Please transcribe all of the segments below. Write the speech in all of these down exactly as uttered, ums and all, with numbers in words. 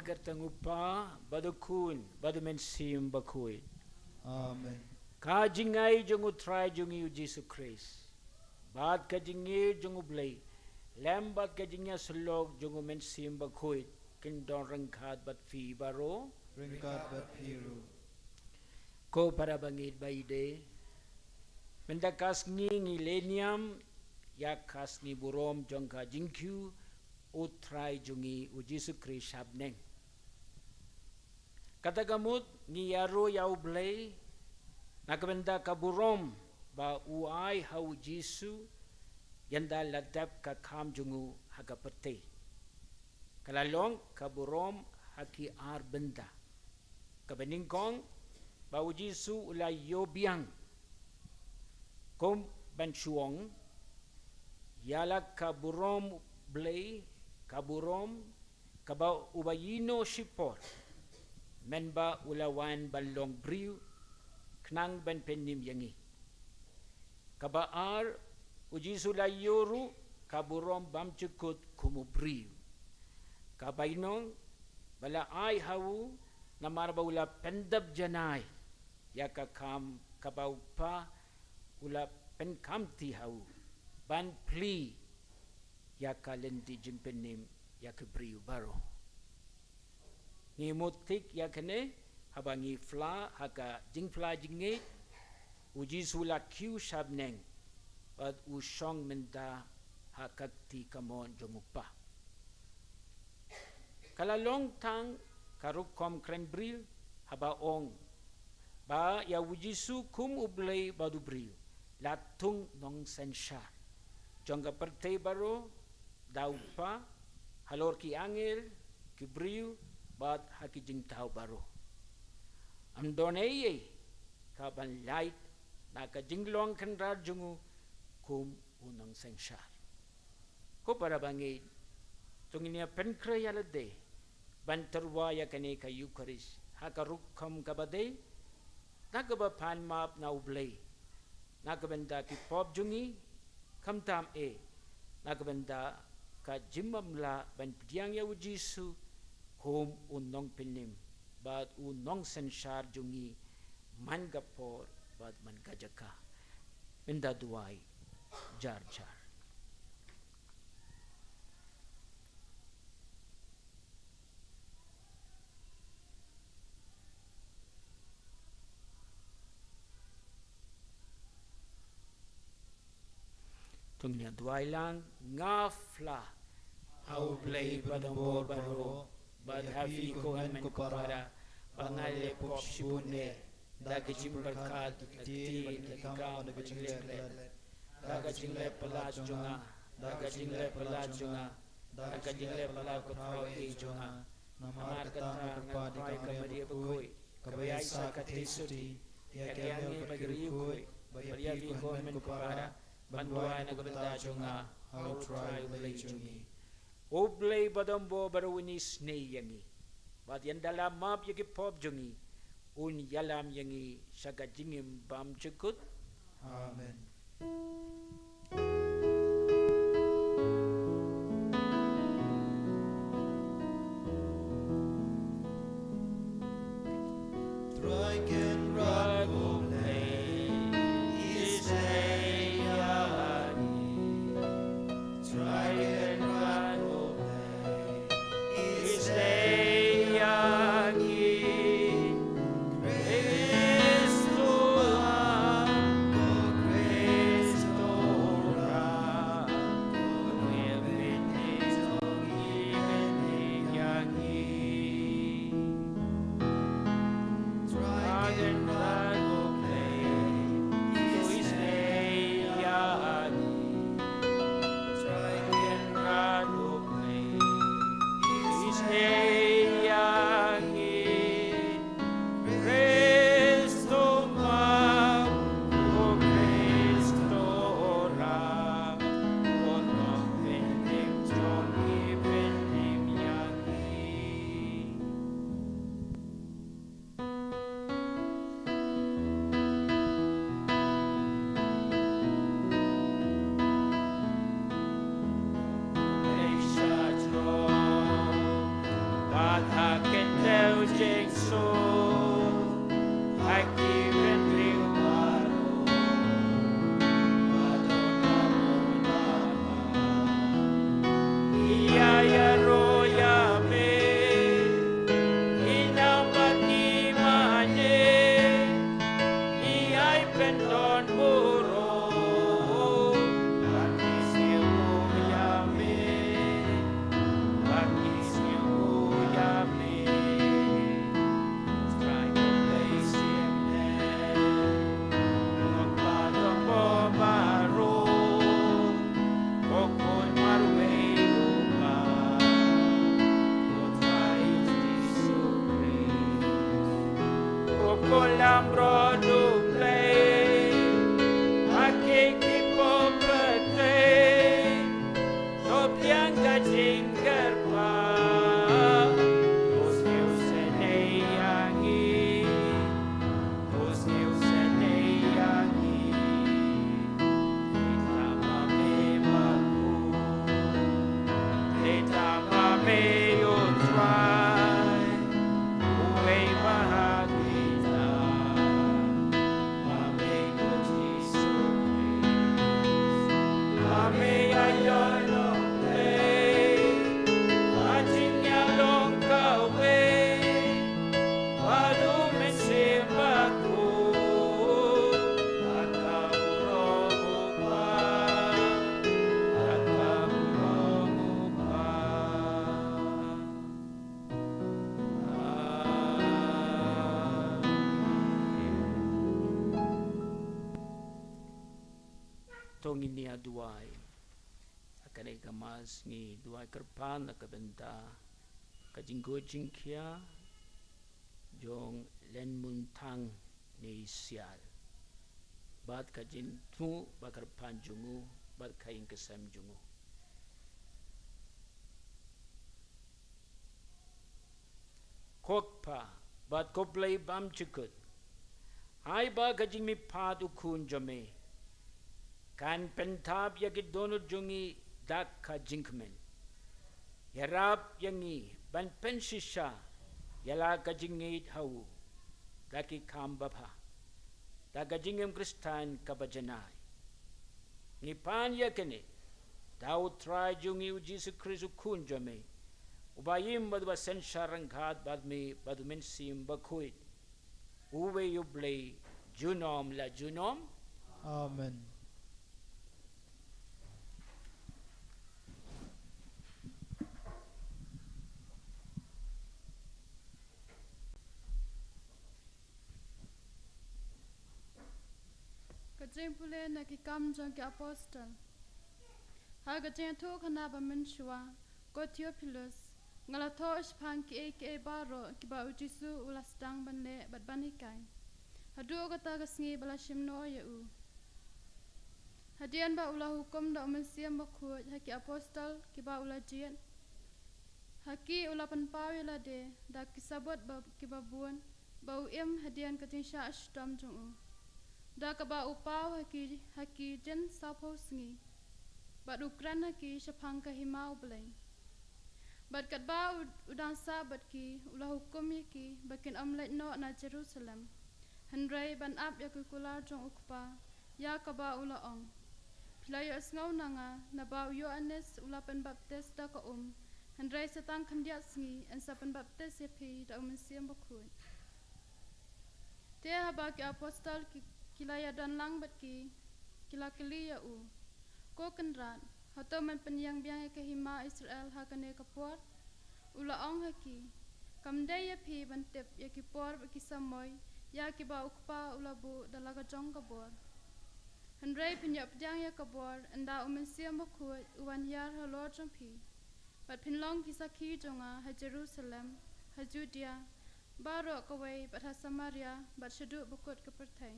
Kyrteng u Kpa, bad u Khun, bad u Mynsiem Bakhuid. Amen. Ka jingai jong u Trai jong ngi u Jisu Khrist, bad ka jingïeit jong u Blei, lem bad ka jingïasyllok jong u Mynsiem Bakhuid, kin don ryngkat bad phi baroh. Ryngkat bad phi ruh. Ko para bangeit ba ïeit, mynta ka sngi ngi leh niam ïa ka sngi burom jong ka jingkiew u Trai jong ngi u Jisu Khrist shabneng. Kata ka mut ngi ïaroh ïa u Blei na ka bynta ka burom ba u ai ha u Jisu, ynda la dep ka kam jong u ha ka pyrthei. Ka la long ka burom ha ki ar bynta. Kaba nyngkong, ba u Jisu u la ïoh biang kum ban shu ong, ïa la ka burom Blei, ka burom kaba u ba ïehnoh shipor, mynba u la wan ban long briew, khnang ban pynïap ïa ngi. Kaba ar, u Jisu la ïoh ruh ka burom bymjukut kum u briew. Kaba ïainong, ba la ai ha u, namar ba u la pyndep janai ïa ka kam kaba u Kpa u la pynkamti ha u, ban plie ïa ka lynti jingpynïap ïa ki briew baroh. Ngi mut thik ïa kane, haba ngi phla ha ka jingphla jingngeit, u Jisu u la kiew shabneng, bad u shong mynta ha ka kti kamon jong u Kpa. Ka la long tang ka rukom kren briew, haba ong ba ïa u Jisu kum u Blei bad u briew, la thung nongsynshar jong ka pyrthei baroh, da u Kpa, halor ki angel, ki briew, bad ha ki jingthaw baroh. Ym don ei ei ka ban lait na ka jinglong kynrad jong u kum u nongsynshar. Ko para bangeit, to ngin ïa pynkhreh ïa lade ban tyrwa ïa kane ka Eukharist ha ka rukom kaba dei, na kaba pan map na u Blei na ka bynta ki pop jong ngi, khamtam eh na ka bynta ka jingbymlah ban pdiang ïa u Jisu kum u nongpynïap bad u nongsynshar jong ngi man ka por bad man ka jaka. Mynta duwai jar jar. To ngin ïa duwai lang. Nga phla ha u Blei badonbor baroh, bad ha phi ko hynmen ko para, ba nga leh pop shibun eh, da ka jingpyrkhat, da ka ktien, da ka kam, da ka jingleh palat jong nga, da ka jingleh palat jong nga, da ka jingleh palat ka phraw eh jong nga. Namar kata nga kyrpad ïa ka Maria bakhuid, kaba ïaisah ka theisotti ïa ki angel bad ki riewkhuid, bad ïa phi ko hynmen ko para, ban duwai na ka bynta jong nga ha u Trai u Blei jong ngi. U Blei badonbor baroh un isynei ïa ngi, bad ynda la map ïa ki pop jong ngi, un ïalam ïa ngi sha ka jingim bymjukut. Amen. Trai Kynrad U Blei, isynei ïa ngi. Trai Kynrad U Blei, isynei ïa ngi. Khrist u wan, ko Khrist u wan. Burom, bad ngi sngewbha ïa me, bad ngi sngewbha ïa me. Trai ko Blei sngewbha, ko Kpa jong u baroh, ko Khun marwei u Kpa, ko Trai Jisu Khrist. Ko Khun lamro U Blei, ha ki ki pop pyrthei, to pdiang ka jingkyrpad, to sngewsynei ïa ngi, to sngewsynei ïa ngi. Leit tang ma me bakhuid, leit tang ma me U Trai, uwei ba ha kita, ma me ko Jisu Khrist, ma me ïa ïoh long lei, ha jingïalong kawei, bad U Mynsiem Bakhuid, bad ka burom U Kpa, bad ka burom U Kpa. Amen. To ngin ïa duwai. Ha kane ka Mass ngi duwai kyrpad na ka bynta ka jingkhuid jingkhia jong Lenmunthang Neisial, bad ka jingthmu ba kyrpad jong u, bad ka ïing ka sem jong u. Ko Kpa bad ko Blei bymjukut, ha kaba ka jingmihpat U Khun jong me kan pynthap ïa ki dohnud jong ngi da ka jingkmen. Ïarap ïa ngi ban pynshisha ïa la ka jingngeit ha u da ki kam babha, da ka jingim Khristan kaba janai. Ngi pan ïa kane da U Trai jong ngi U Jisu Khrist U Khun jong me, uba im bad uba synshar ryngkat bad me bad U Mynsiem Bakhuid, uwei U Blei junom la junom. Amen. Ka jingpule na Ki Kam jong ki Apostol. Ha ka jingïathuh khana ba mynshuwa, ko Theophilus, nga la thoh shaphang kiei kiei baroh kiba U Jisu u la sdang ban leh bad ban hikai, haduh kata ka sngi ba la shim noh ïa u. Hadien ba u la hukum da U Mynsiem Bakhuid ha ki apostol kiba u la jied, ha ki u la pynpaw ïa lade da ki sabot ba kiba bun, ba u im hadien ka jingshah shitom jong u, da kaba u paw ha ki ha ki jin sawphew sngi, bad u kren ha ki shaphang ka hima U Blei. Bad katba u, u dang sah bad ki, u la hukum ïa ki ba kin ym leit noh na Jerusalem, hynrei ban ap ïa ki kular jong U Kpa, ïa kaba u la ong: Phi la ïohsngew na nga naba u Ïoannis u la pynbaptis da ka um, hynrei sa tang khyndiat sngi yn sa pynbaptis ïa phi da U Mynsiem Bakhuid. Te haba ki apostol ki, ki la ïadon lang bad ki, ki la kylli ïa u: Ko Kynrad, hato men pynïeng biang ïa ka hima Israel ha kane ka por? U la ong ha ki: Kam dei ïa phi ban tip ïa ki por bad ki samoi ïa kiba U Kpa u la buh da la ka jong ka bor. Hynrei phin ïoh pdiang ïa ka bor ynda U Mynsiem Bakhuid u wan hiar halor jong phi, bad phin long ki sakhi jong nga ha Jerusalem, ha Judea baroh kawei, bad ha Samaria, bad shaduh ba kut ka pyrthei.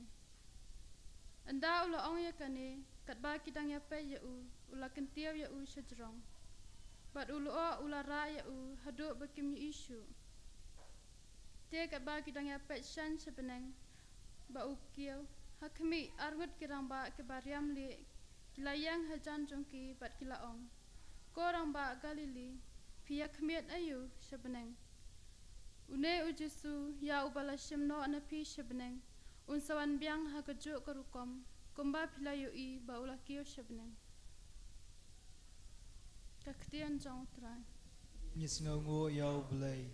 Ynda u la ong ïa kane, katba ki dang ïapeit ïa u, u la kyntiew ïa u shajrong, bad u lyoh u la rah ïa u haduh ba kim ïohi shuh. Te katba ki dang ïapeit shen sha bneng ba u kiew, ha khmih, arngut ki rangbah kiba riam lieh ki la ïeng hajan jong ki bad ki la ong: Ko rangbah Galili, phi ïakhmied aïu sha bneng? Une U Jisu, ïa uba la shim noh na phi sha bneng, un sa wan biang ha kajuh ka rukom kumba phi la ïohi ba u la kiew sha bneng. Ka ktien jong U Trai. Ngi sngewnguh ïa U Blei.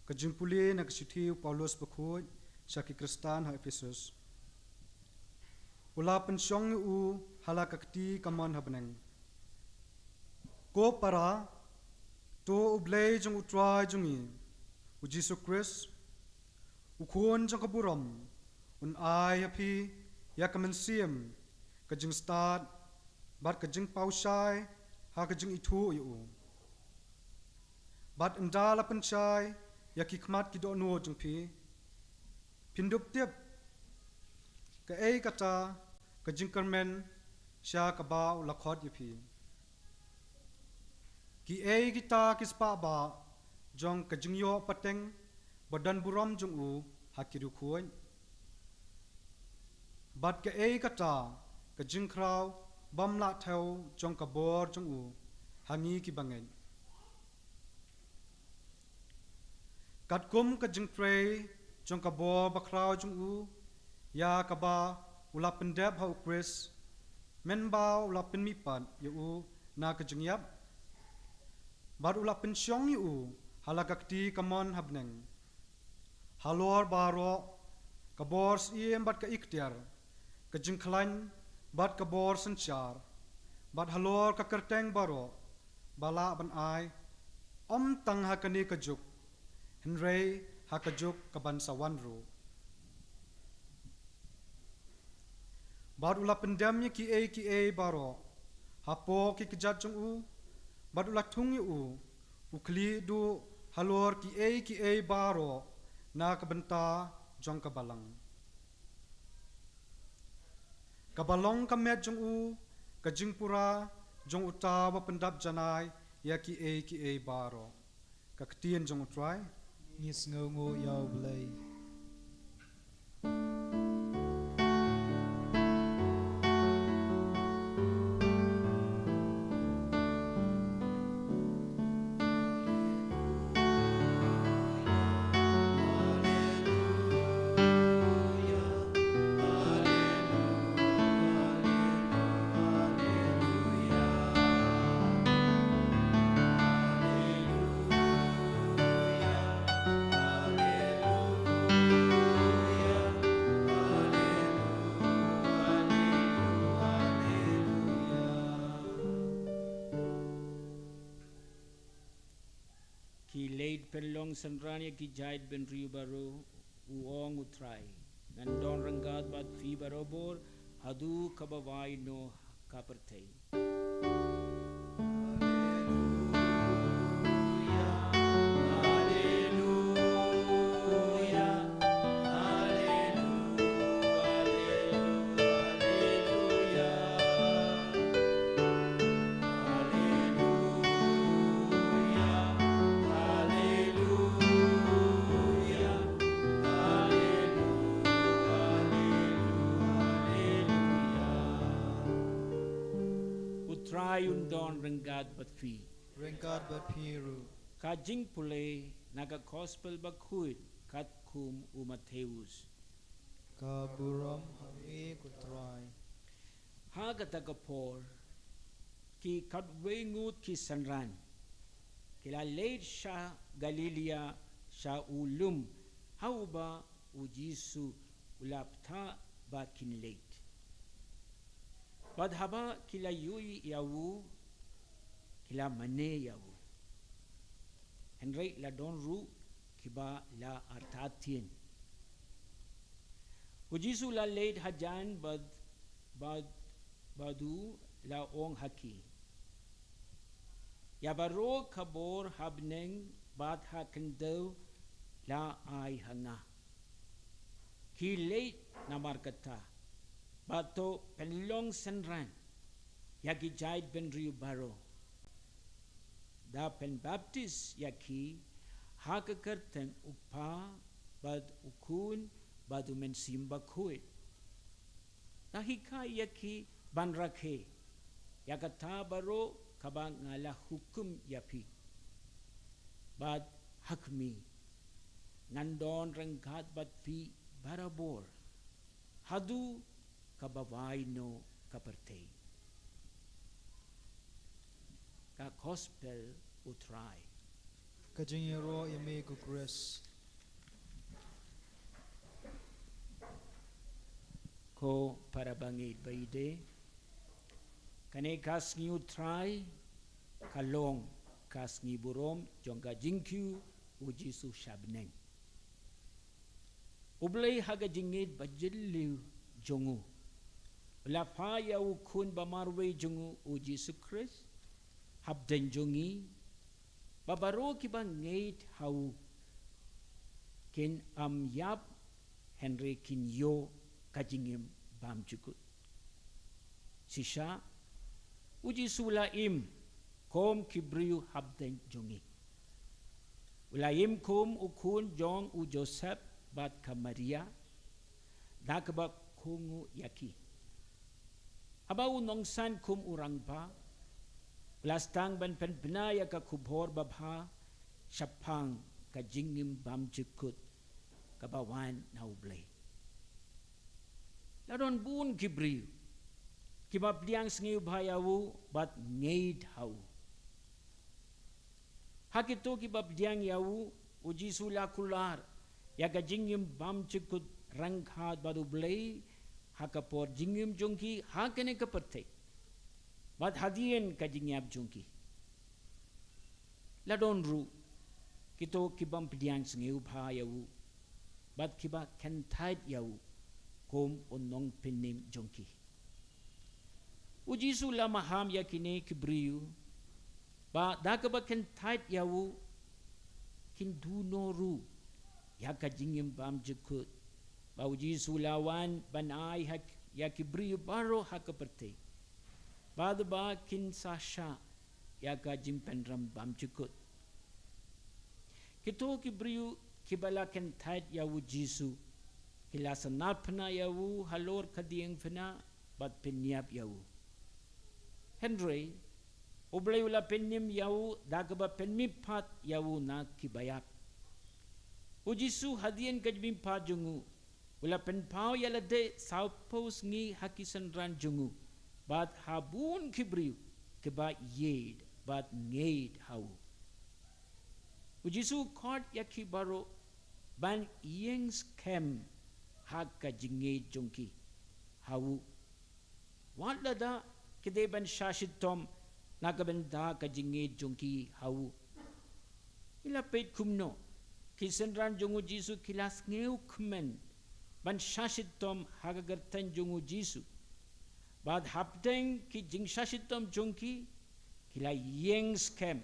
Ka jingpule na ka shithi u Paulus bakhuid sha ki Khristan ha Ephesus. U la pynshong ïa u ha la ka kti kamon ha bneng. Ko para, to U Blei jong U Trai jong ngi, U Jisu Khrist, U Khun jong ka burom, un ai ha phi ïa ka mynsiem ka jingstad bad ka jingpawshai ha ka jingithuh ïa u. Bad ynda la pynshai ïa ki khmat ki dohnud jong phi, phin dup tip kaei kata ka jingkyrmen sha kaba u la khot ïa phi. Kiei kita ki spah bah jong ka jingïoh pateng ba don burom jong u ha ki riewkhuid? Bad kaei kata ka jingkhraw bym lah thew jong ka bor jong u ha ngi ki bangeit? Katkum ka jingtrei jong ka bor bakhraw jong u, ïa kaba u la pyndep ha U Khrist, mynba u la pynmihpat ïa u na ka jingïap, bad u la pynshong ïa u ha la ka kti kamon ha bneng. Halor baroh, ka bor syiem bad ka iktiar, ka jingkhlaiñ bad ka bor synshar, bad halor ka kyrteng baroh ba lah ban ai, ym tang ha kane ka juk, hynrei ha ka juk kaban sa wan ruh. Bad u la pyndem ïa kiei kiei baroh hapoh ki kjat jong u, bad u la thung ïa u u khlieh duh halor kiei kiei baroh na ka bynta jong ka balang. Kaba long ka met jong u, ka jingpura jong uta uba pyndap janai ïa kiei kiei baroh. Ka ktien jong U Trai. Ngi sngewnguh ïa U Blei. Ki leit pynlong synran ïa ki jaitbynriew baroh, u ong U Trai. Ngan don ryngkat bad phi barabor, haduh kaba wai noh ka pyrthei. U Trai un don ryngkat bad phi. Ryngkat bad phi ruh. Ka jingpule na ka Gospel bakhuid katkum u Mathaios. Ka burom ha me ko Trai. Ha kata ka por, ki khatwei ngut ki synran ki la leit sha Galilaia, sha u lum ha uba u Jisu u la bthah ba kin leit. Bad haba ki la ïohi ïa u, ki la mane ïa u. Hynrei la don ruh kiba la artatien. U Jisu u la leit hajan bad, bad, bad u la ong ha ki, ïa baroh ka bor ha bneng bad ha khyndew la ai ha nga. Khie leit namar kata, bad to pynlong synran ïa ki jaitbynriew baroh, da pynbaptis ïa ki ha ka kyrteng u Kpa bad u Khun bad u Mynsiem Bakhuid. Da hikai ïa ki ban rakhe ïa kata baroh kaba nga la hukum ïa phi. Bad ha khmih, ngan don ryngkat bad phi barabor, haduh kaba wai noh ka pyrthei. Ka Gospel U Trai. Ka jingïaroh ïa me ko Khrist. Ko para bangeit ba ïeit, kane ka sngi U Trai ka long ka sngi burom jong ka jingkiew U Jisu shabneng. U Blei ha ka jingngeit bajylliew jong u, u la phah ïa U Khun ba marwei jong u, U Jisu Khrist, hapdeng jong ngi, ba baroh kiba ngeit ha u kin ym ïap, hynrei kin ïoh ka jingim bymjukut. Shisha, U Jisu u la im kum ki briew hapdeng jong ngi. U la im kum u khun jong u Joseph bad ka Maria, da kaba kohnguh ïa ki. Haba u nongsan kum u rangbah, u la sdang ban pynbna ïa ka khubor babha shaphang ka jingim bymjukut kaba wan na U Blei. La don bun ki briew kiba pdiang sngewbha ïa u bad ngeit ha u. Ha kito kiba pdiang ïa u, U Jisu u la kular ïa ka jingim bymjukut ryngkat bad U Blei ha ka por jingim jong ki ha kane ka pyrthei bad hadien ka jingïap jong ki. La don ruh kito ki bym pdiang sngewbha ïa u bad kiba kyntait ïa u kum u nongpynim jong ki. U Jisu u la maham ïa kine ki briew ba da kaba kyntait ïa u, kin duh noh ruh ïa ka jingim bymjukut, ba U Jisu u la wan ban ai ha, ïa ki briew baroh ha ka pyrthei, bad ba kin sa shah ïa ka jingpynrem bymjukut. Kito ki briew kiba la kyntait ïa U Jisu, ki la sngap phna ïa u halor ka diengphna bad pynïap ïa u. Hynrei U Blei u la pynïap ïa u da kaba pynmihpat ïa u na kiba ïap. U Jisu hadien ka jingmihpat jong u, u la pynpaw ïa lade sawphew sngi ha ki synran jong u bad ha bun ki briew kiba ïeit bad ngeit ha u. U Jisu u khot ïa ki baroh ban ïeng skhem ha ka jingngeit jong ki ha u. Wat lada ki dei ban shah shitom na ka bynta ka jingngeit jong ki ha u. Ngi la peit kumno ki synran jong U Jisu ki la sngewkmen ban shah shitom ha ka kyrteng jong U Jisu. Bad hapdeng ki jingshah shitom jong ki, ki la ïeng skhem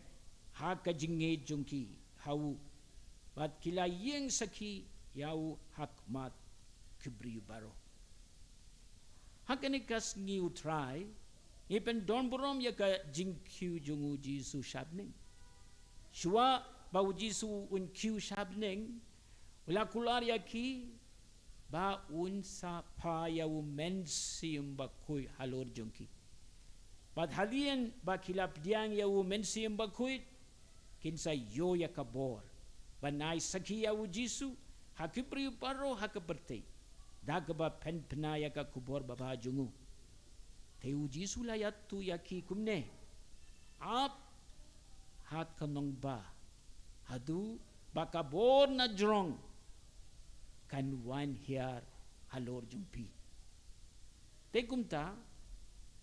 ha ka jingngeit jong ki ha u. Bad ki la ïeng sakhi ïa u ha khmat ki briew baroh. Ha kane ka sngi U Trai, ngi pyndon burom ïa ka jingkiew jong U Jisu shabneng. Shuwa ba U Jisu un kiew shabneng, u la kular ïa ki ba un sa phah ïa U Mynsiem Bakhuid halor jong ki. Bad hadien ba ki la pdiang ïa U Mynsiem Bakhuid, kin sa ïoh ïa ka bor ban ai sakhi ïa U Jisu ha ki briew baroh ha ka pyrthei, da kaba pynphna ïa ka khubor babha jong u. Te U Jisu u la ïathuh ïa ki kumne: Ap ha ka nongbah, haduh ba ka bor na jrong kan wan hiar halor jong phi. Te kumta,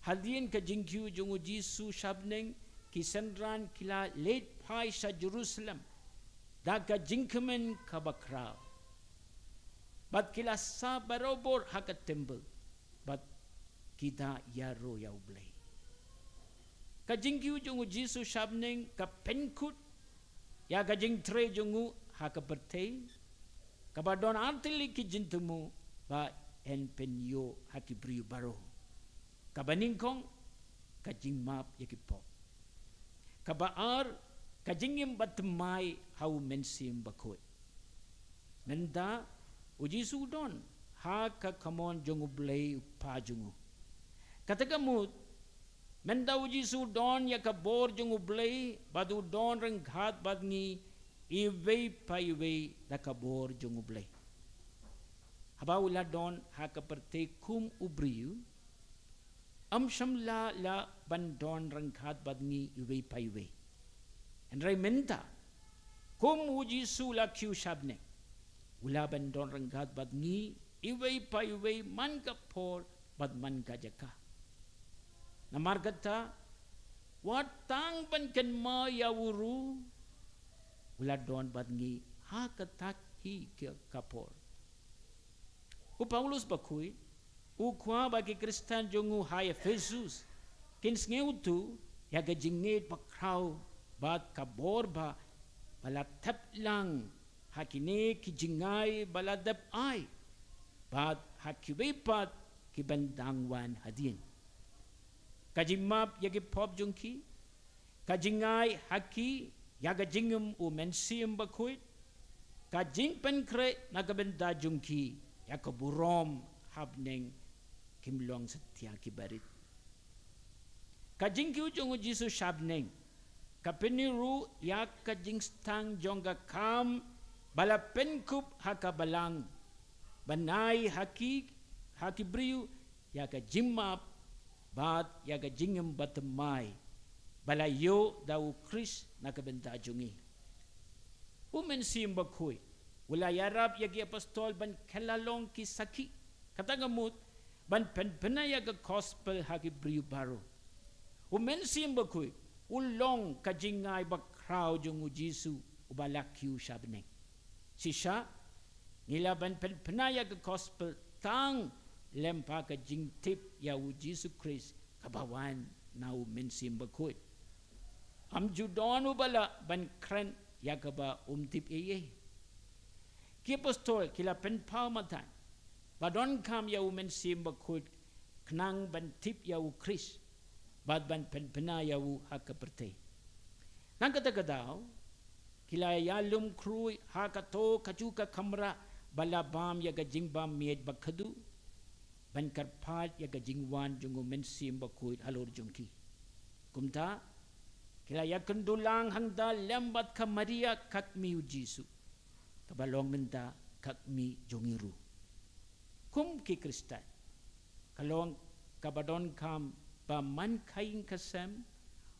hadien ka jingkiew jong U Jisu shabneng, ki synran ki la leit phai sha Jerusalem da ka jingkmen kaba khraw. Bad ki la sah barabor ha ka templ, bad ki da ïaroh ïa U Blei. Ka jingkiew jong U Jisu shabneng ka pynkut ïa ka jingtrei jong u ha ka pyrthei, kaba don artylli ki jingthmu ba yn pynïoh ha ki briew baroh. Kaba nyngkong, ka jingmap ïa ki pop. Kaba ar, ka jingim bathymmai ha U Mynsiem Bakhuid. Mynta U Jisu u don ha ka kamon jong U Blei U Kpa jong u. Kata ka mut, mynta U Jisu u don ïa ka bor jong U Blei, bad u don ryngkat bad ngi iwei pa iwei da ka bor jong U Blei. Haba u la don ha ka pyrthei kum u briew, ym shym la lah ban don ryngkat bad ngi iwei pa iwei. Hynrei mynta, Kum u Jisu la kiew shabneng, u lah ban don ryngkat bad ngi iwei pa iwei man ka por bad man ka jaka. Namar kata, wat tang ban kynmaw ïa u ruh, u la don bad ngi ha kata hi ka por. U Paulus bakhuid u kwah ba ki Khristan jong u ha Ephesus kin sngewthuh ïa ka jingngeit bakhraw bad ka bor ba, ba la thep lang ha kine ki jingai ba la dep ai, bad ha kiwei pat ki ban dang wan hadien. Ka jingmap ïa ki pop jong ki, ka jingai ha ki ïa ka jingim u Mynsiem Bakhuid, ka jingpynkhreh na ka bynta jong ki ïa ka burom ha bneng, kim long satia ki barit. Ka jingkiew jong u Jisu shabneng ka pyni ruh ïa ka jingstad jong ka kam ba la pynkup ha ka balang, ban ai ha ki, ha ki briew ïa ka jingmap bad ïa ka jingim bathymmai ba la ïoh da u Khrist na ka bynta jong ngi. U Mynsiem Bakhuid u la ïarap ïa ki apostol ban kylla long ki sakhi, kata ka mut ban pynbna ïa ka gospel ha ki briew baroh. U Mynsiem Bakhuid u long ka jingai bakhraw jong u Jisu uba la kiew shabneng. Shisha, ngi lah ban pynbna ïa ka gospel tang lem bad ka jingtip ïa u Jisu Khrist kaba wan na u Mynsiem Bakhuid. Ym ju don uba lah ban kren ïa kaba um tip ei ei. Ki apostol ki la pynpaw matan ba donkam ïa u Mynsiem Bakhuid khnang ban tip ïa u Khrist bad ban pynbna ïa u ha ka pyrthei. Na kata ka daw ki la ïalum khrui ha kato kajuh ka kamra ba la bam ïa ka jingbam miej ba khadduh, ban kyrpad ïa ka jingwan jong u Mynsiem Bakhuid halor jong ki. Kumta ki la ïakynduh lang hangta lem bad ka Maria ka kmie u Jisu, kaba long mynta ka kmie jong ngi ruh. Kum ki Khristan, ka long kaba donkam ba man ka ïing ka sem,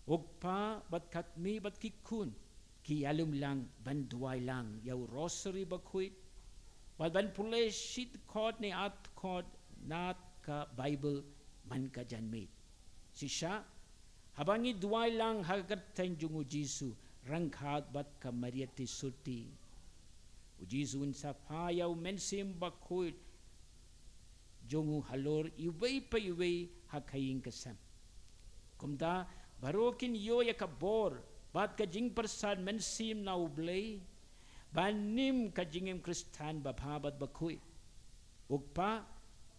u kpa bad ka kmie bad ki khun ki ïalum lang ban duwai lang ïa u Rosary Bakhuid bad ban pule shi dkhot ne ar dkhot na ka Baibl man ka janmiet. Shisha, haba ngi duwai lang ha ka kyrteng jong u Jisu ryngkat bad ka Maria Theisotti, u Jisu un sa phah ïa u Mynsiem Bakhuid jong u halor iwei pa iwei ha ka ïing ka sem. Kumta baroh kin ïoh ïa ka bor bad ka jingpyrsad mynsiem na u Blei, ban nym ka jingim Khristan babha bad bakhuid. U kpa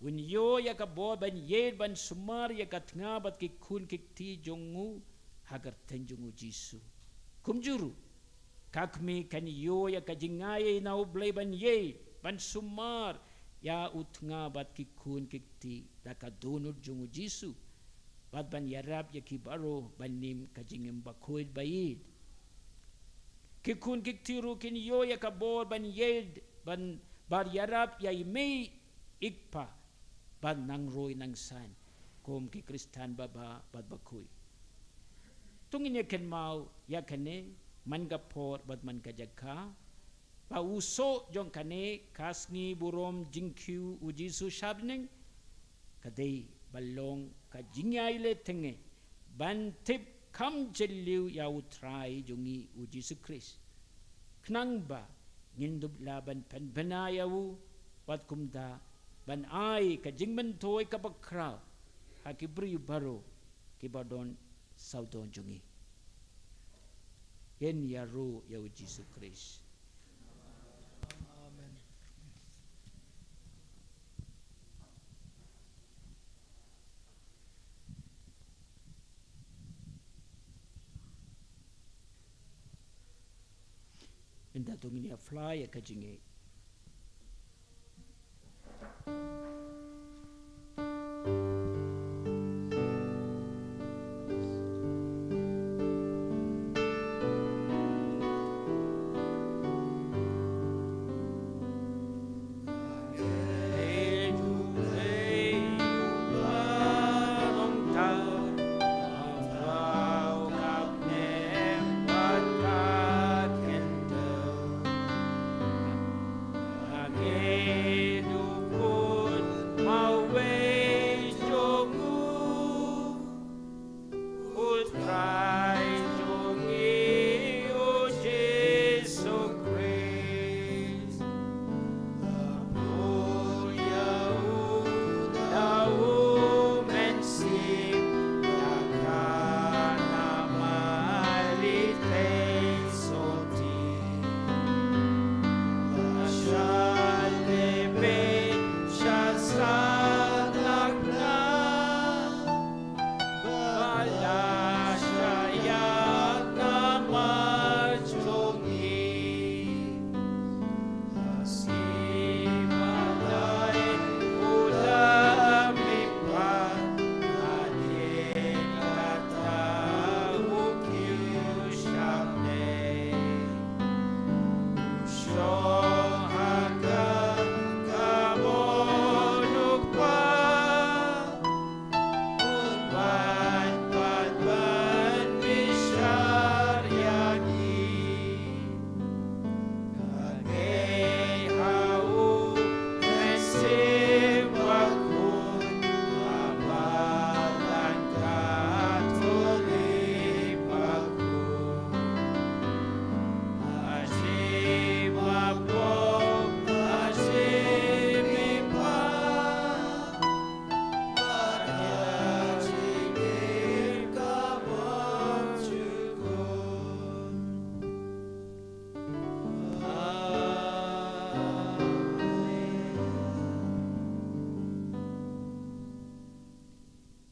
un ïoh ïa ka bor ban ïeit ban sumar ïa ka tnga bad ki khun ki kti jong u ha ka kyrteng jong u Jisu. Kumjuh ruh, ka kmie kan ïoh ïa ka jingai na u Blei ban ïeit ban sumar ïa u tnga bad ki khun ki kti da ka dohnud jong u Jisu, bad ban ïarap ïa ki baroh ban nym ka jingim bakhuid ba ïeit. Ki khun ki kti ruh kin ïoh ïa ka bor ban ïeit ban, ban ïarap ïa i mei i kpa ban nang roi nang san kum ki Khristan babha bad bakhuid. To ngin ïa kynmaw ïa kane man ka por bad man ka jaka, ba u soh jong kane ka sngi burom jingkiew u Jisu shabneng ka dei ba long ka jingïaleh tynge ban tip kham jylliew ïa u Trai jong ngi u Jisu Khrist, khnang ba ngin dup lah ban pynbna ïa u, bad kumta ban ai ka jingmyntoi kaba khraw ha ki briew baroh kiba don sawdong jong ngi. Ngin ïaroh ïa u Jisu Khrist. Amen. Mynta to ngin ïa fly ïa ka jingngeit.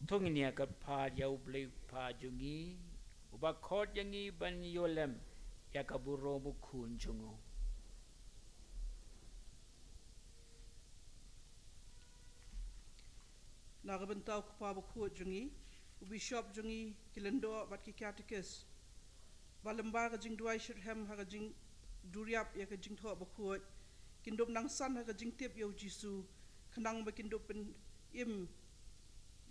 To ngin ïa kyrpad ïa U Blei Kpa jong ngi, uba khot ïa ngi ban ïoh lem ïa ka burom U Khun jong u. Na ka bynta U Kpa Bakhuid jong ngi, u Bishop jong ngi, ki lyngdoh bad ki katekis, ba lyngba ka jingduwai shitrhem ha ka jingduriap ïa ka Jingthoh Bakhuid, kin dup nangsan ha ka jingtip ïa U Jisu, khnang ba kin dup pynim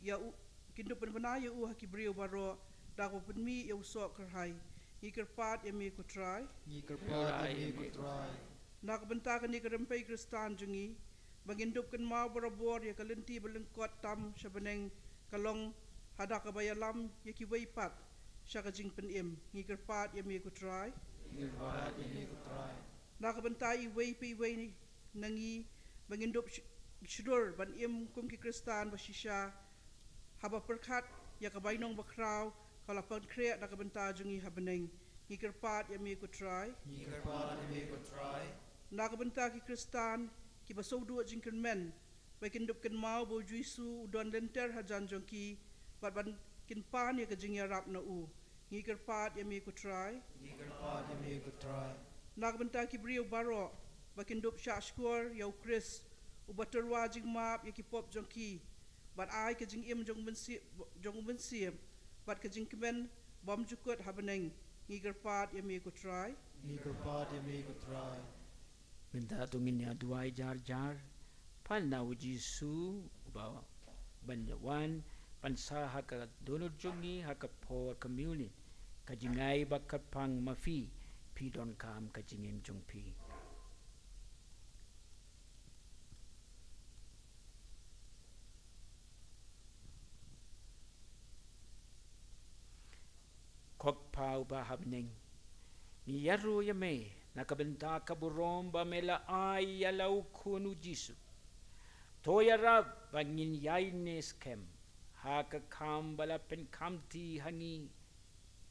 ïa u, kin dup pynbna ïa u ha ki briew baroh, da kaba pynmih ïa u soh kyrhai. Ngi kyrpad ïa me, ko Trai. Ngi kyrpad ïa me, ko Trai. Na ka bynta kane ka rympei Khristan jong ngi, ba ngin dup kynmaw barabor ïa ka lynti ba lyngkot tam sha bneng, ka long haduh kaba ïalam ïa kiwei pat sha ka jingpynim. Ngi kyrpad ïa me, ko Trai. Ngi kyrpad ïa me, ko Trai. Na ka bynta iwei pa iwei na ngi, ba ngin dup sh-, shlur ban im kum ki Khristan ba shisha, haba pyrkhat ïa ka bainong bakhraw kaba la pynkhreh na ka bynta jong ngi ha bneng. Ngi kyrpad ïa me, ko Trai. Ngi kyrpad ïa me, ko Trai. Na ka bynta ki Khristan kiba sngewduh jingkyrmen, ba kin dup kynmaw ba U Jisu u don lynter hajan jong ki, bad ba kin pan ïa ka jingïarap na u. Ngi kyrpad ïa me, ko Trai. Ngi kyrpad ïa me, ko Trai. Na ka bynta ki briew baroh, ba kin dup shahshkor ïa U Khrist, uba tyrwa jingmap ïa ki pop jong ki, bad ai ka jingim jong u Mynsiem, jong u Mynsiem, bad ka jingkmen bymjukut ha bneng. Ngi kyrpad ïa me, ko Trai. Ngi kyrpad ïa me, ko Trai. Mynta to ngin ïa duwai jar jar, pynban na U Jisu, uba ban wan pynsah ha ka dohnud jong ngi ha ka por communion, ka jingai ba kyrpang ma phi, phi donkam ka jingim jong phi. Ko Kpa uba ha bneng, ngi ïaroh ïa me na ka bynta ka burom ba me la ai ïa la U Khun U Jisu. To ïarap ba ngin ïaineh skhem ha ka kam ba la pynkhamti ha ngi,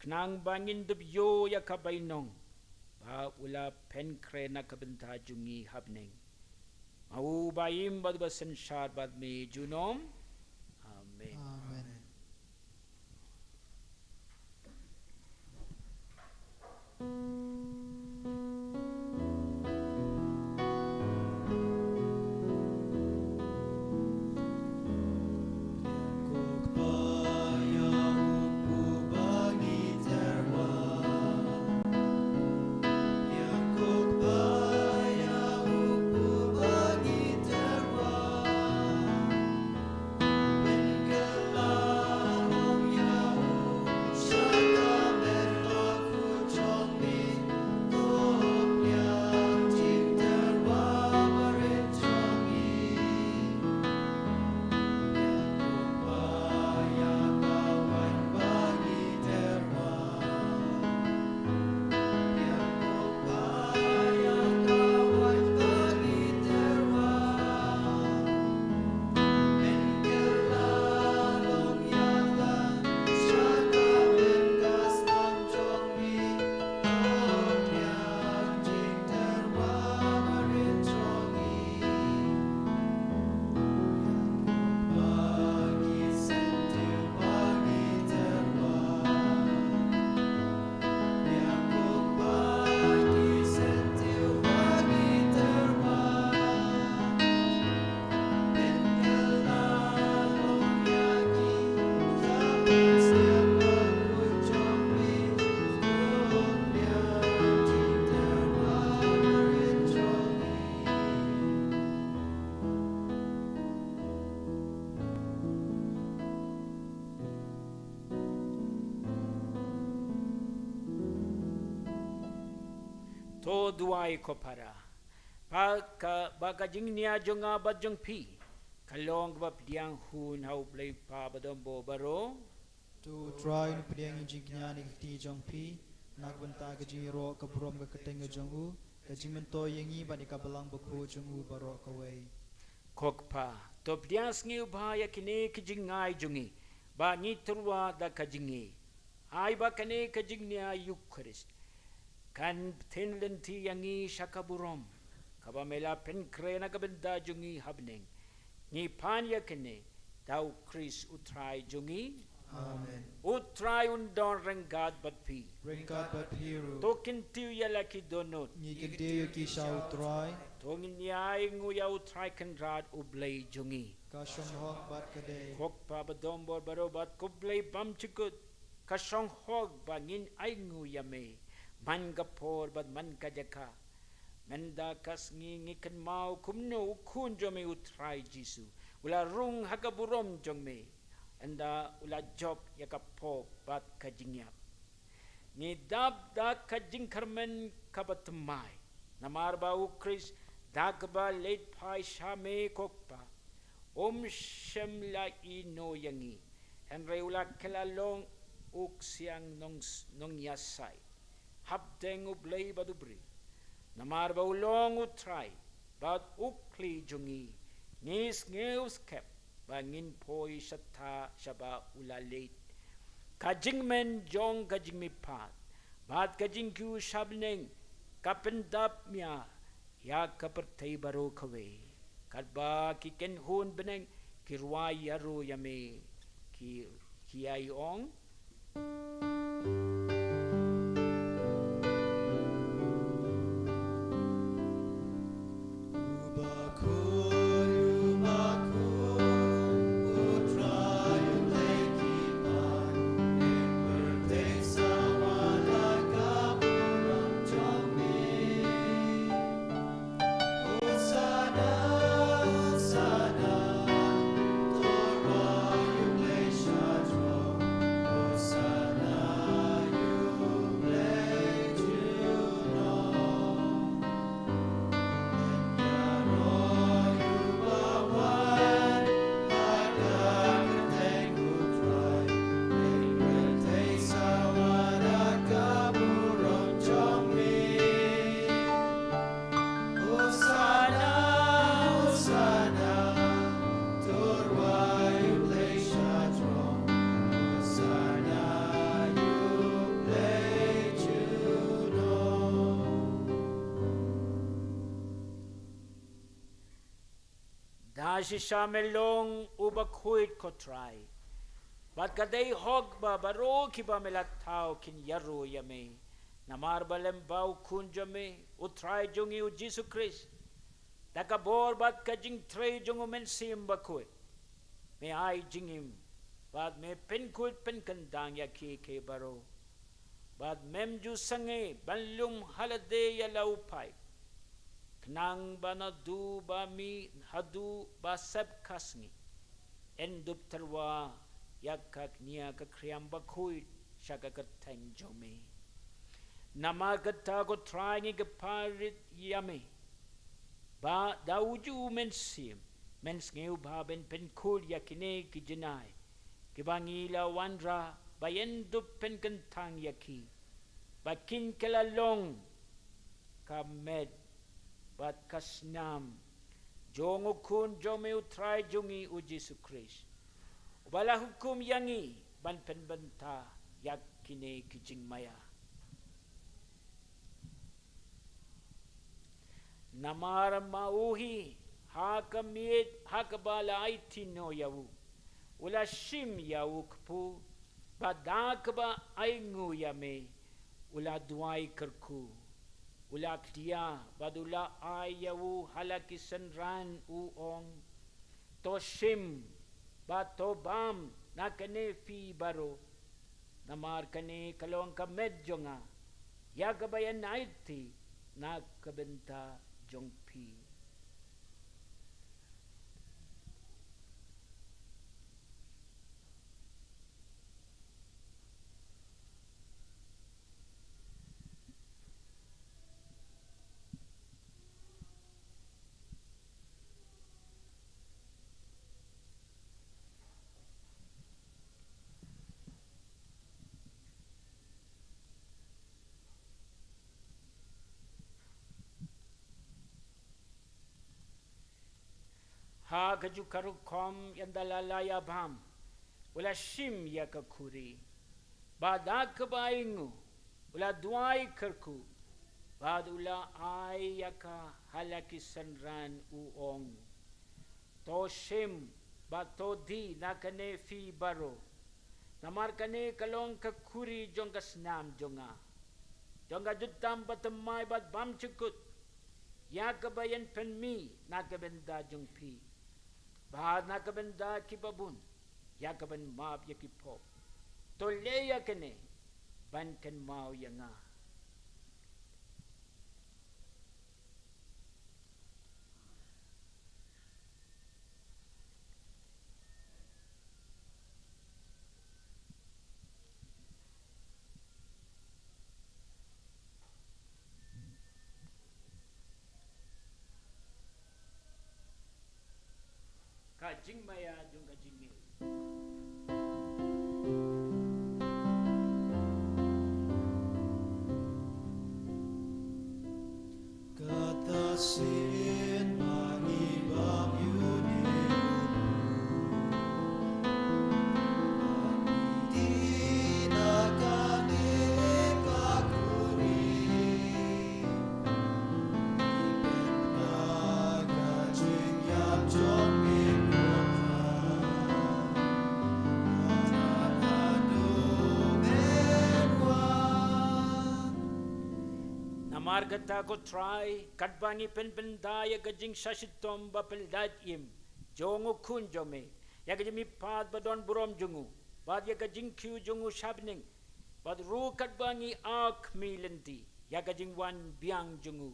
khnang ba ngin dup ïoh ïa ka bainong ba u la pynkhreh na ka bynta jong ngi ha bneng. Ma u ba im bad ba synshar bad me junom. Amen. Amen. To duwai ko para. Ba ka, ba ka jingnia jong nga bad jong phi, ka long kaba pdiang hun ha U Blei Kpa Badonbor baroh. To U Trai un pdiang ïa ka jingknia na ka kti jong phi, na ka bynta ka jingïaroh ka burom ka kyrteng ka jong u, ka jingmyntoi ïa ngi bad ïa ka Balang Bakhuid jong u baroh kawei. Ko Kpa, to pdiang sngewbha ïa kine ki jingai jong ngi, ba ngi tyrwa da ka jingïeit. Ai ba kane ka jingnia Eukharist kan pynthikna lynti ïa ngi sha ka burom kaba me la pynkhreh na ka bynta jong ngi ha bneng. Ngi pan ïa kane Da u Khrist u Trai jong ngi. Amen. U Trai un don ryngkat bad phi. Ryngkat bad phi ruh. To kyntiew ïa la ki dohnud. Ngi kyntiew ïa ki sha u Trai. To ngin ïa ainguh ïa u Trai Kynrad u Blei jong ngi. Ka shong hok bad ka dei. Ko Kpa badonbor baroh bad ko Blei bymjukut. Ka shong hok ba ngin ainguh ïa me man ka por bad man ka jaka. Mynta ka sngi ngi kynmaw kumno u Khun jong me u Trai Jisu u la rung ha ka burom jong me, ynda u la jop ïa ka pop bad ka jingïap. Ngi dap da ka jingkyrmen kaba thymmai, namar ba u Khrist da kaba leit phai sha me ko Kpa, um shym la ïehnoh ïa ngi, hynrei u la kylla long u ksiang nong, nongïasaid hapdeng u Blei bad u briew. Namar ba u long u Trai bad u khlieh jong ngi, ngi sngew skhem ba ngin poi shata shaba u la leit. Ka jingmen jong ka jingmihpat bad ka jingkiew sha bneng ka pyndap mia ïa ka pyrthei baroh kawei. Katba ki kynhun bneng ki rwai ïaroh ïa me, ki, ki ïai ong. Da shisha me long u bakhuid ko Trai. Bad ka dei hok ba baroh kiba me la thaw kin ïaroh ïa me. Namar ba lem ba u Khun jong me, u Trai jong ngi u Jisu Khrist, da ka bor bad ka jingtrei jong u Mynsiem Bakhuid, me ai jingim bad me pynkhuid pynkyndang ïa kiei kiei baroh. Bad mem ju sangeh ban lum ha lade ïa la u paip, khnang ba naduh ba mih haduh ba sep ka sngi, yn dup tyrwa ïa ka kñia ka khriam bakhuid sha ka kyrteng jong me. Namar kata ko Trai ngi kyrpad rit ïa me ba da u ju u Mynsiem, men sngewbha ban pynkhuid ïa kine ki jinai kiba ngi la wanrah, ba yn dup pynkyntang ïa ki, ba kin kylla long ka met bad ka snam jong u Khun jong me u Trai jong ngi u Jisu Khrist, uba la hukum ïa ngi ban pynbynta ïa kine ki jingmaïa. Namar ma u hi, ha ka miet ha kaba la aiti noh ïa u, u la shim ïa u kpu, bad da kaba ainguh ïa me, u la duwai kyrkhu, u la khdia bad u la ai ïa u ha la ki synran, u ong: To shim bad to bam na kane phi baroh, namar kane ka long ka met jong nga, ïa kaba yn aiti na ka bynta jong phi. Ha kajuh ka rukom, ynda la la ïa bam, u la shim ïa ka khuri, bad da kaba ainguh, u la duwai kyrkhu, bad u la ai ïa ka ha la ki synran, u ong: To shim Bad to die na kane phi baroh. Namar kane ka long ka khuri jong ka snam jong nga, jong ka jutang bathymmai bad bymjukut, ïa kaba yn pynmih na ka bynta jong phi bad na ka bynta ki babun, ïa kaban map ïa ki pop. To leh ïa kane ban kynmaw ïa nga. Ka jingmaïa jong ka jingngeit. Kata sien ma ngi bam ïa une u briew. Ma ngi die na kane ka khuri. Ngi pynbna ka jingïap jong me ko Trai. Kata haduh men wan. Namar kata ko Trai, katba ngi pynbna ïa ka jingshah shitom ba pynlait im jong u Khun jong me, ïa ka jingmihpat ba don burom jong u, bad ïa ka jingkiew jong u sha bneng, bad ruh katba ngi ïa khmih lynti ïa ka jingwan biang jong u,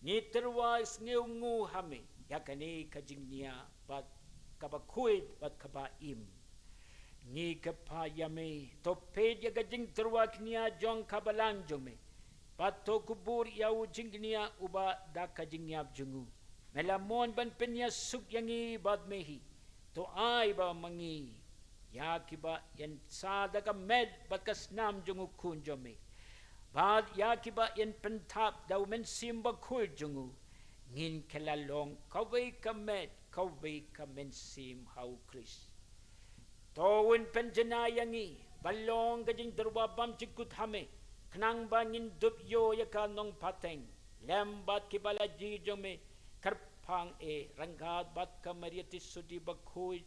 ngi tyrwa sngewnguh ha me ïa kane ka jingnia bad kaba khuid bad kaba im. Ngi kyrpad ïa me, to peit ïa ka jingtyrwa kñia jong ka balang jong me, bad to kubur ïa u jingkñia uba da ka jingïap jong u me la mon ban pynïasuk ïa ngi bad me hi. To ai ba ma ngi, ïa kiba yn sah da ka met bad ka snam jong u Khun jong me, bad ïa kiba yn pynthap da u Mynsiem Bakhuid jong u, ngin kylla long kawei ka met kawei ka mynsiem ha u Khrist. To un pynjanai ïa ngi ban long ka jingtyrwa bymjukut ha me, khnang ba ngin dup ïoh ïa ka nongpateng lem bad kiba la jia jong me kyrpang eh, ryngkat bad ka Maria Tisudi Bakhuid,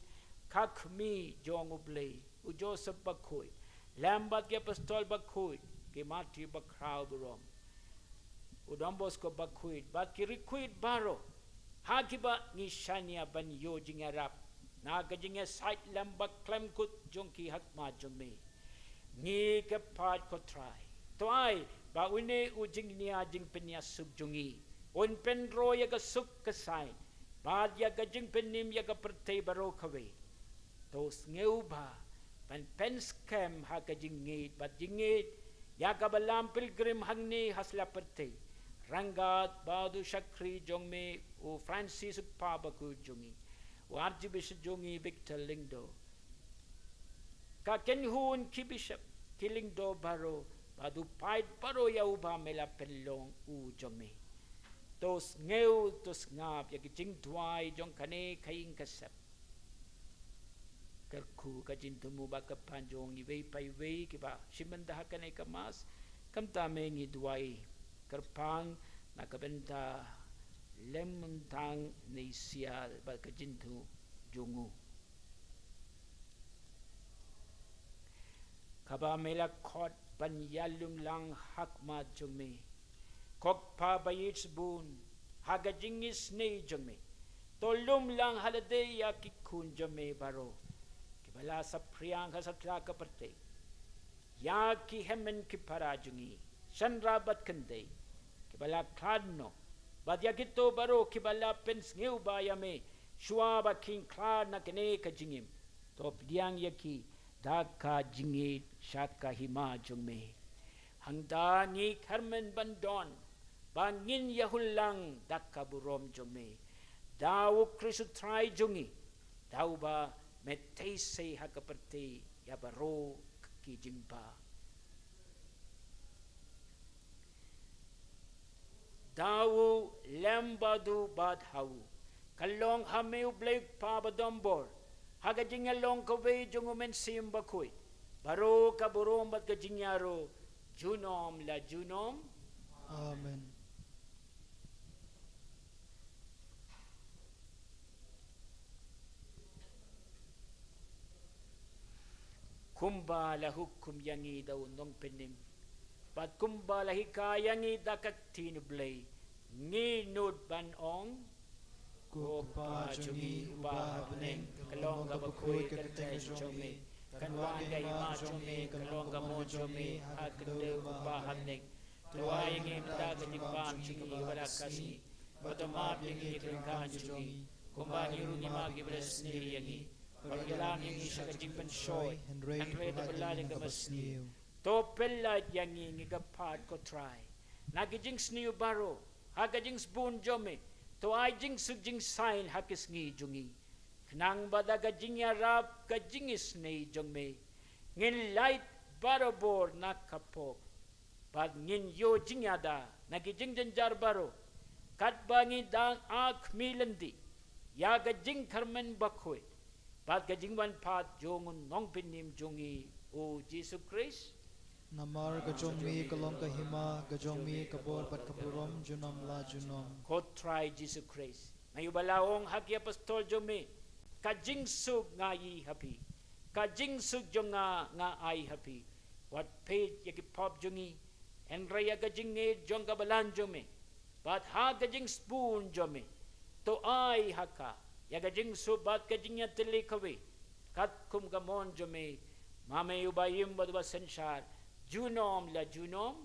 ka Kmie jong U Blei, u Joseph Bakhuid, lem bad ki Apostol Bakhuid, ki Martyr bakhraw burom, u Don Bosco Bakhuid bad ki riewkhuid baroh, ha kiba ngi shaniah ban ïoh jingïarap na ka jingïasaid lem bad khlem kut jong ki ha khmat jong me. Ngi kyrpad ko Trai, to ai ba une u jingnia jingpynïasuk jong ngi un pynroi ïa ka suk ka saiñ bad ïa ka jingpynim ïa ka pyrthei baroh kawei. To sngewbha ban pynskhem ha ka jingngeit bad jingngeit ïa ka Balang Pilgrim hangne ha sla pyrthei, ryngkat bad u shakri jong me u Francis u Kpa Bakhuid jong ngi, u Archbishop jong ngi Victor Lyngdoh, ka kynhun ki bishop, ki lyngdoh baroh, bad u paid baroh ïa uba me la pynlong u jong me. To sngew, to sngap ïa ki jingduwai jong kane ka ïing ka sem. Kyrkhu ka jingthmu bad kyrpang jong iwei pa iwei kiba shim bynta ha kane ka Mass. Kumta me ngi duwai kyrpang na ka bynta Lem Myntang Neisial bad ka jingthmu jong u, kaba me la khot ban ïalum lang ha khmat jong me. Ko Kpa ba ïeit shibun, ha ka jingisynei jong me, to lum lang ha lade ïa ki khun jong me baroh kiba la saphriang ha satlak ka pyrthei, ïa ki hynmen ki para jong ngi, shynrang bad kynthei, kiba la khlad noh, bad ïa kito baroh kiba la pynsngewbha ïa me shuwa ba kin khlad na kane ka jingim. To pdiang ïa ki da ka jingïeit sha ka hima jong me. Hangta ngi kyrmen ban don ba ngin ïahun lang da ka burom jong me, da U Khrist U Trai jong ngi, da uba me theisei ha ka pyrthei ïa baroh ki jingbha. Da u lem bad u bad ha u, ka long ha me U Blei U Kpa badonbor, ha ka jingïalong kawei jong U Mynsiem Bakhuid, baroh ka burom bad ka jingïaroh junom la junom. Amen. kumba la hukum ïa ngi da u nongpynim, bad kumba la hikai ïa ngi da ka ktien U Blei, ngi nud ban ong: Ko Pa jong ngi uba ha bneng, ka long kaba khuid ka kyrteng jong me, kan wan ka hima jong me, kan long ka mon jong me ha ka khyndew kumba ha bneng. To ai ïa ngi mynta ka jingbam jong ngi ba la ka sngi, bad to map ïa ngi ki jingkyrkhu jong ngi, kumba ngi ruh ngi map ïa kiba la sniew ïa ngi, bad ym ïalam ïa ngi sha ka jingpynshoi, hynrei to pyllait ïa ngi na ka basniew. To pyllait ïa ngi, ngi kyrpad ko Trai, na ki jingsniew baroh, ha ka jingsbun jong me, to ai jingsuk jingsain ha ki sngi jong ngi, khnang ba da ka jingïarap ka jingisynei jong me, ngin lait barabor na ka pop, bad ngin ïoh jingïada na ki jingjynjar baroh, katba ngi dang akhmih lynti ïa ka jingkyrmen bakhuid bad ka jingwan pat jong u nongpynim jong ngi, u Jisu Khrist. Namar ka jong me ka long ka hima, ka jong me ka bor bad ka burom junom la junom. Ko Trai Jisu Khrist, me uba la ong ha ki apostol jong me: Ka jingsuk nga ai ha phi, ka jingsuk jong nga nga ai ha phi. Wat peit ïa ki pop jong ngi, hynrei ïa ka jingngeit jong ka balang jong me, bad ha ka jingsbun jong me, to ai ha ka ïa ka jingsuk bad ka jingïatylli kawei, katkum ka mon jong me, ma me uba im bad uba synshar junom la junom.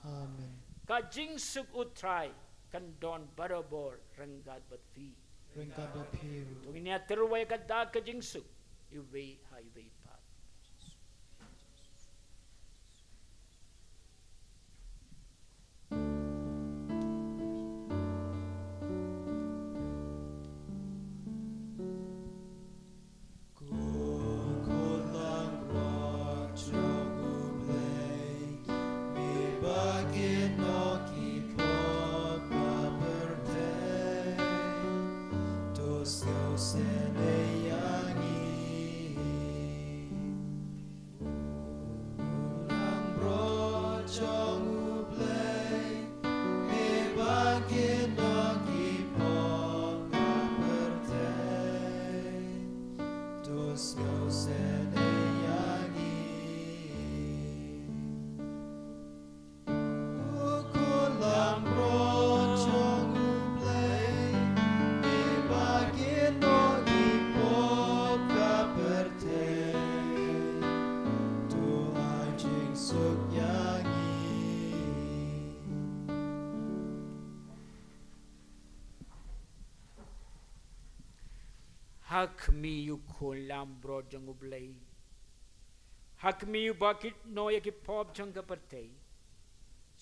Amen. Ka jingsuk u Trai kan don barabor ryngkat bad phi. Ryngkat bad phi ruh. To ngin ïa tyrwa ïa ka dak ka jingsuk iwei ha iwei pat. Ko khun langbrot jong U Blei, me ba kynnoh ki pop ba pyrthei, to sngewsynei ïa ngi. Langbrot jong U Blei, me ba kynnoh ki pop ba pyrthei, to sngewsynei ïa ngi. Ko khun langbrot jong U Blei, me ba kynnoh ki pop ka pyrthei, to ai jingsuk ïa ngi. Ha khmih ïa u khun langbrot jong U Blei, ha khmih uba kynnoh ïa ki pop jong ka pyrthei,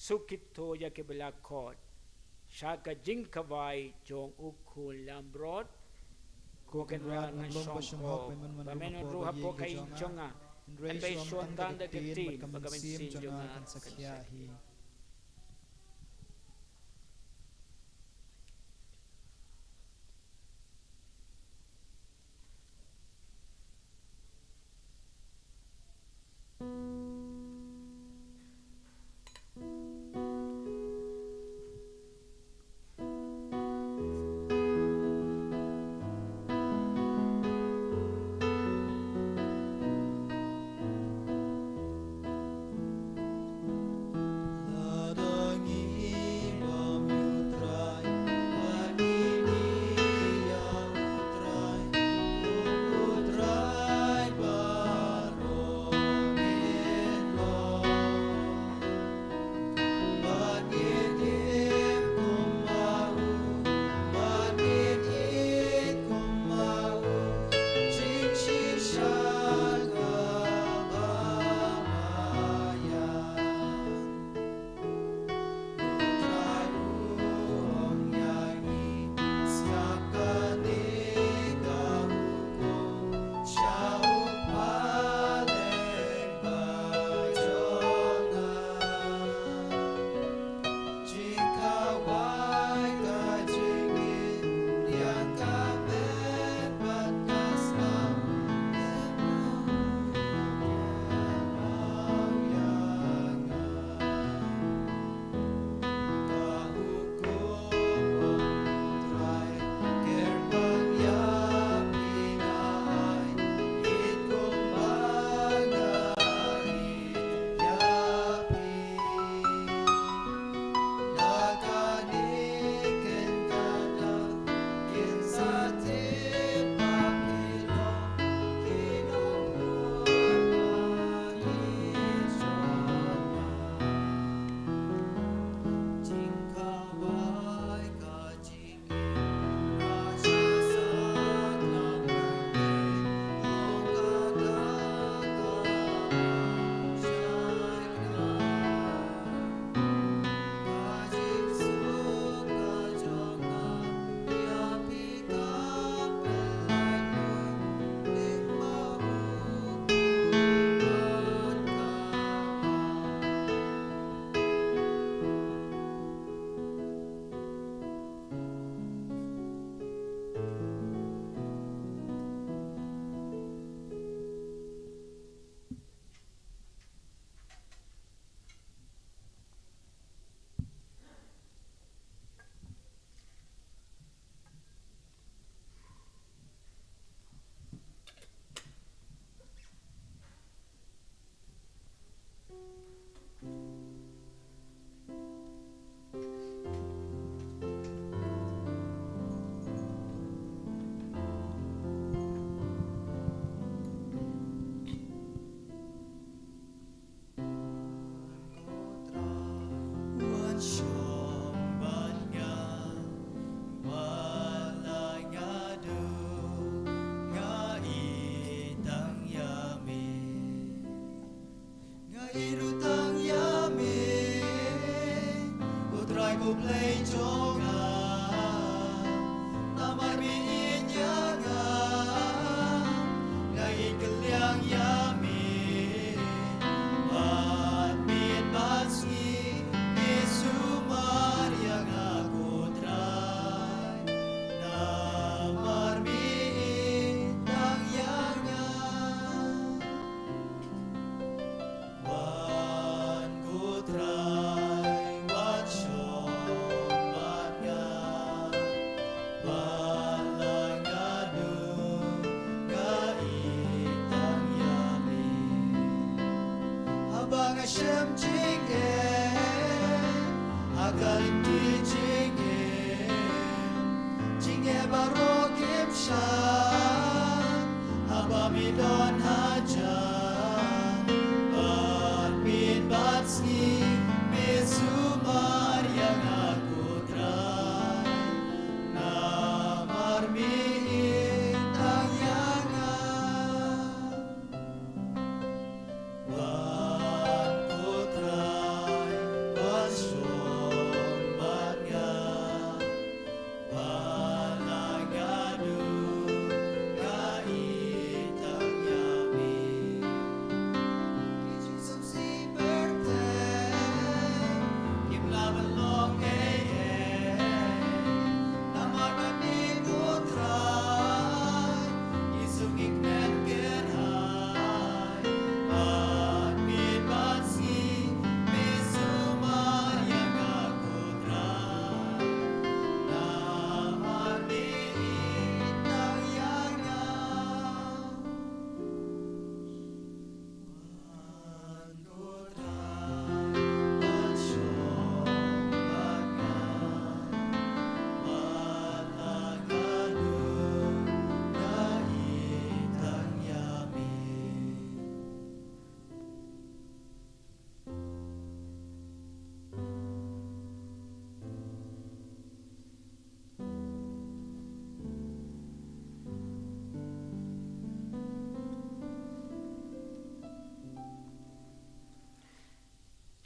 suk kito ïa kiba la khot sha ka jingkhawai jong u khun langbrot. Ko Kynrad, ngan shongkha ba men wan ruh hapoh ka ïing jong nga, hynrei shu ong tang da ka ktien bad ka mynsiem jong nga kan sa sakhi ïa hi.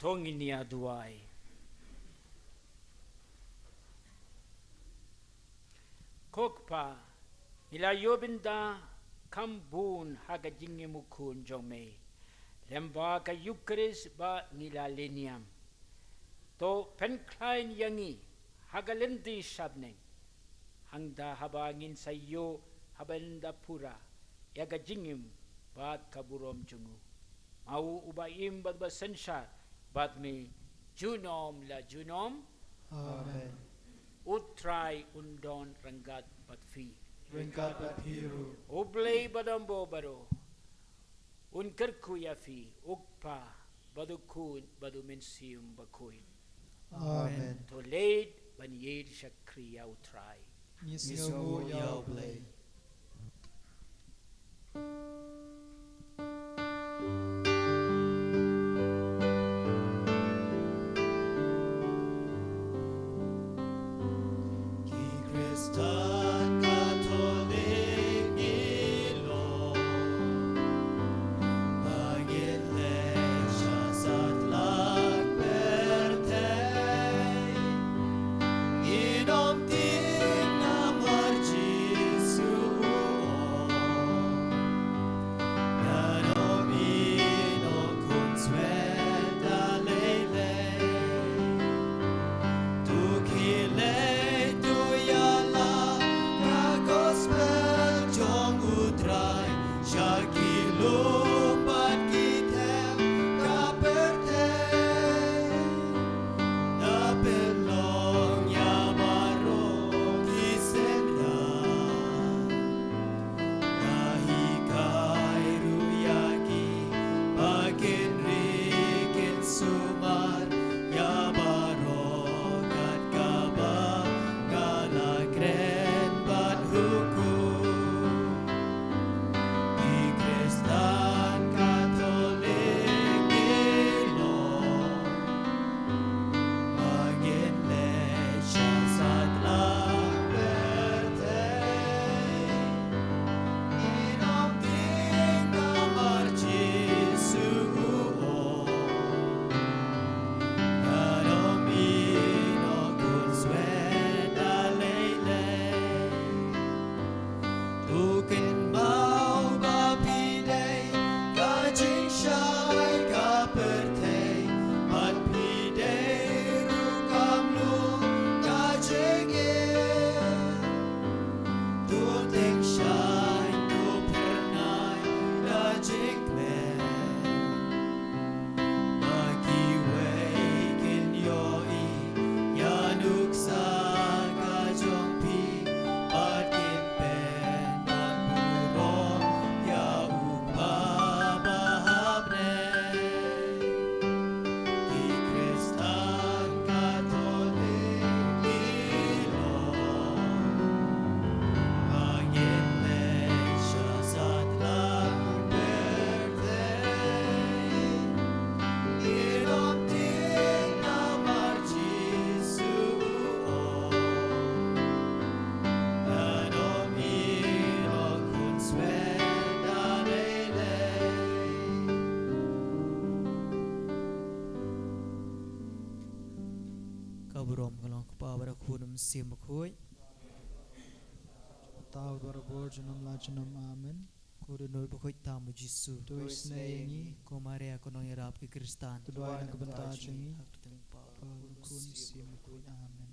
To ngin ïa duwai. Ko Kpa, ngi la ïoh bynta kham bun ha ka jingim u Khun jong me, lem bad ka Eukharist ba ngi la leh niam. To pynkhlaiñ ïa ngi ha ka lynti shabneng, hangta haba ngin sa ïoh ha bynta pura ïa ka jingim bad ka burom jong u. Ma u uba im bad uba synshar bad me junom la junom. Amen. U Trai un don ryngkat bad phi. Ryngkat bad phi ruh. U Blei badonbor baroh un kyrkhu ïa phi, u Kpa bad u Khun bad u Mynsiem Bakhuid. Amen. To leit ban ïeit shakri ïa u Trai. Ngi sngewnguh ïa u Blei. Ki Khristan Katholik ngi long ba ngin leit sha satlak pyrthei. Ngin ym tieng namar Jisu u ong, ngan ym ïehnoh, Khun swet da lei lei. To khie leit to ïalam ka gospel jong u Trai sha ki lum bad ki them ka pyrthei. Da pynlong ïa baroh ki synran. Da hikai ruh ïa ki ba kin ri kin sumar ïa baroh kat kaba nga la kren bad hukum. Ki Khristan Katholik ngi long ba ngin leit sha satlak pyrthei. Ngin ym tieng namar Jisu u ong, ngan ym ïehnoh, Khun swet da lei lei. To kynmaw ba phi dei ka jingshai ka pyrthei, bad phi dei ruh ka mluh ka jingim. To tyngshaiñ, to phyrnai da jingkmen, ba kiwei kin ïohi ïa nuksa ka jong phi, bad kin pynbun burom ïa u Kpa ba ha bneng. Ki Khristan Katholik ngi long ba ngin leit sha satlak pyrthei. Ngin ym tieng namar Jisu u ong, ngan ym ïehnoh, Khun swet da lei lei. Ka burom ka long Kpa bad Khun Mynsiem Bakhuid. Taw barabor junom la junom. Amen. Ko Dohnud Bakhuid tam u Jisu. To isynei ïa ngi. Ko Maria ko nongïarap ki Khristan. To duwai na ka bynta jong ngi. Ha ka kyrteng Kpa bad Khun Mynsiem Bakhuid. Amen.